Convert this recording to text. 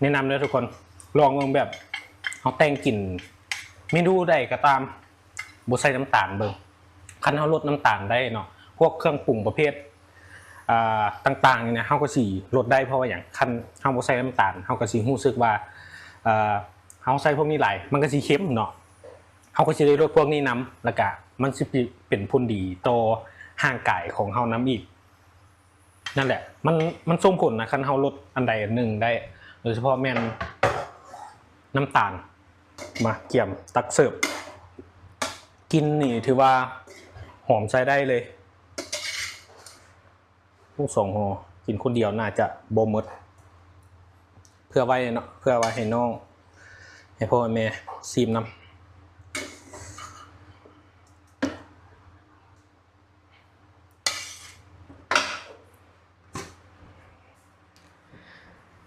ແນະນຳເດີທຸກຄົນ ລອງເບິ່ງແບບເຮົາແຕ່ງກິນເມນູໃດກໍຕາມ ບໍ່ໃສ່ນ້ຳຕານເບິ່ງ ຄັນເຮົາລົດນ້ຳຕານໄດ້ເນາະ ພວກເຄື່ອງປຸງປະເພດ ອ່າ ຕ່າງໆນີ້ນະ ເຮົາກໍຊິລົດໄດ້ ເພາະວ່າຫຍັງ ຄັນເຮົາບໍ່ໃສ່ນ້ຳຕານ ເຮົາກໍຊິຮູ້ສຶກວ່າ ເອີ ເຮົາໃສ່ພວກນີ້ຫຼາຍ ມັນກໍຊິເຄັມເນາະ ເຮົາກໍຊິໄດ້ລົດພວກນີ້ນຳ ແລ້ວກະມັນຊິເປັນຜົນດີຕໍ່ຮ່າງກາຍຂອງເຮົານຳອີກ. ນັ້ນແຫຼະ ມັນ ມັນສົ່ງຜົນນະ ຄັນເຮົາລົດອັນໃດອັນໜຶ່ງໄດ້ ໂດຍສະເພາະແມ່ນນ້ຳຕານ. ມາກຽມຕັກເສີບ ກິ່ນນີ້ຖືວ່າຫອມໃຊ້ໄດ້ເລີຍ. ໂອ້ ສອງຫໍ່ ກິນຄົນດຽວໜ້າຈະບໍ່ໝົດ ເພື່ອໄວ້ເນາະ ເພື່ອໄວ້ໃຫ້ນ້ອງ ໃຫ້ພໍ່ໃຫ້ແມ່ຊີມນຳ.